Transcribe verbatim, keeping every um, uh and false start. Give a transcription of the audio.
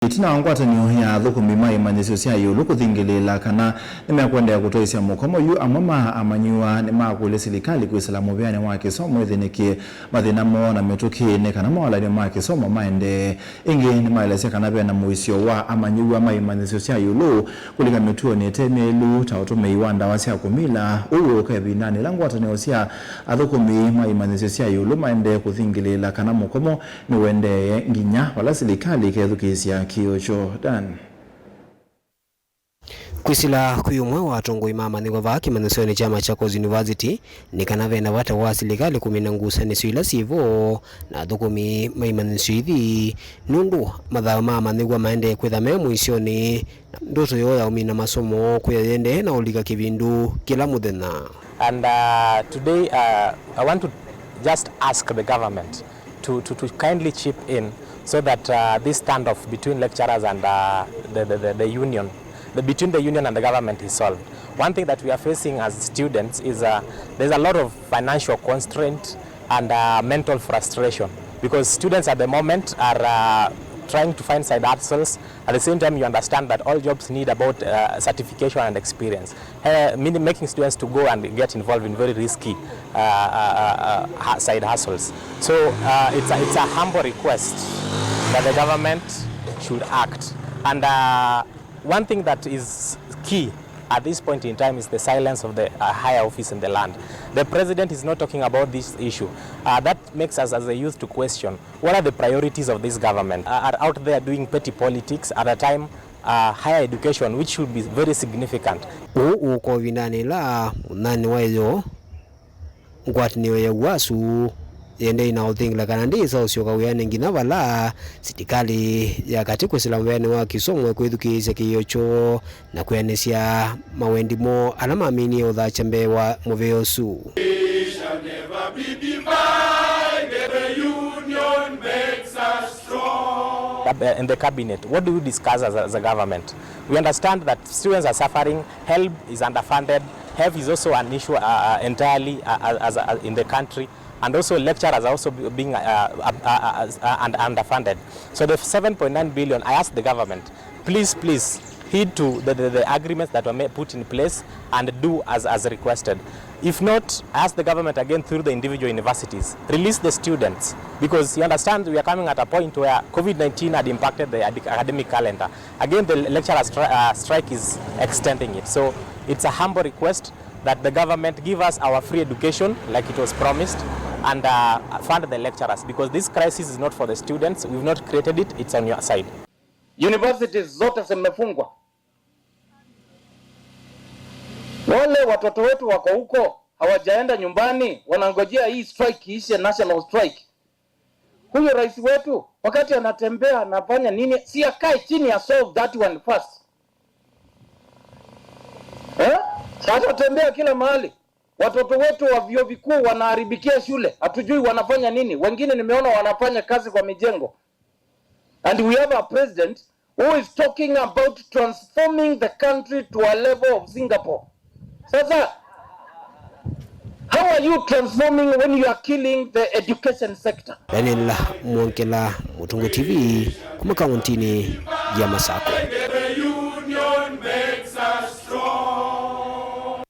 Ĩtina wa ngwatanĩo ya athũkũmi ma imanyĩsyo sya ĩũlũ kũthingĩlĩĩla kana nĩmekũendeea kũtwaĩsya mũkomo yu, amwe ma amanyĩw'a nĩmakũlya silikalĩ kwĩsĩla mũvĩanĩ wa kĩsomo ĩthĩnĩkĩe mathĩna moo na mĩtũkĩ nĩ kana mawalany'o ma kĩsomo maendee. Ĩngĩ nĩmaelesya kana ve na mũisyo wa amanyĩw'a ma imanyĩsyo sya ĩũlũ kũlika mĩtuonĩ ĩte myaĩlu, ta ũtũmĩi wa ndawa sya kũmila. Ũu wĩũka ĩvindanĩ ĩla ngwatanĩo sya athũkũmi ma imanyĩsyo sya ĩũlũ maendee kũthingĩlĩĩla kana mũkomo nĩũendee nginya vala silikalĩ ĩkethukĩĩsya kĩĩo kyoo. Dan. Kwĩsĩla kwĩ ũmwe wa atongoi ma amanyĩw'a vaa kĩmanyĩsyonĩ kya Machakos University, nĩ kana ve na vata wa silikalĩ kũmina ngusanĩsyo ila syĩ vo na athũkũmi ma imanyĩsyo ithi, nũndũ mathayũ ma amanyĩw'a maendee kwĩtha me mũisyonĩ, na ndoto yoo ya ũmina masomo kwĩya yĩendee na ũlika kĩvindu kĩla mũthenya. And uh, today uh, I want to just ask the government to, to, to kindly chip in so that uh, this standoff between lecturers and uh, the, the, the, the union, the, between the union and the government is solved. One thing that we are facing as students is uh, there's a lot of financial constraint and uh, mental frustration because students at the moment are uh, trying to find side hustles. At the same time, you understand that all jobs need about uh, certification and experience. Uh, meaning making students to go and get involved in very risky uh, uh, uh, uh, side hustles. So uh, it's, a, it's a humble request that the government should act. And uh, one thing that is key at this point in time is the silence of the uh, higher office in the land. The president is not talking about this issue. Uh, that makes us as a youth to question what are the priorities of this government. Uh, are out there doing petty politics at a time uh, higher education, which should be very significant. Ũu ũka ũvindanĩ ĩla mũnyanĩ wa ĩyoo ngwatanĩo ya UASU yĩendei na ũthingila kana ndĩĩsa ũsyoka wĩanĩ nginya vala silikalĩ ya katĩ kwĩsĩla mũvĩanĩ wa kĩsomo kwĩthukĩĩsya kĩĩo kyoo na kwĩanĩsya mawendi moo ala maminie ũthakya mbee wa mũvĩa ũsu. Cab- uh, in the cabinet, what do you discuss as a, as a government? We understand that students are suffering, helb is underfunded, health is also an issue uh, uh, entirely uh, uh, as, uh, in the country, and also lecturers are also be- being uh, uh, uh, uh, uh, and underfunded. So the seven point nine billion, I ask the government, please, please heed to the, the, the agreements that were ma- put in place and do as, as requested. If not, ask the government again through the individual universities, release the students, because you understand we are coming at a point where COVID nineteen had impacted the ad- academic calendar. Again, the lecturer stri- uh, strike is extending it. So it's a humble request that the government give us our free education like it was promised and uh, fund the lecturers, because this crisis is not for the students. We've not created it, it's on your side. Universities zote zimefungwa. Wale watoto wetu wako huko, hawajaenda nyumbani, wanangojea hii strike iishe, national strike. Huyo rais wetu, wakati anatembea, anafanya nini? Si akae chini ya solve that one first. Eh? Atatembea kila mahali. Watoto wetu wa vyuo vikuu wanaharibikia shule, hatujui wanafanya nini. Wengine nimeona wanafanya kazi kwa mijengo. And we have a president who is talking about transforming the country to a level of Singapore. Sasa, how are you transforming when you are killing the education sector? Daniel Mwongela, Mũtũngũ T V, kuma kauntinĩ ya Masakũ.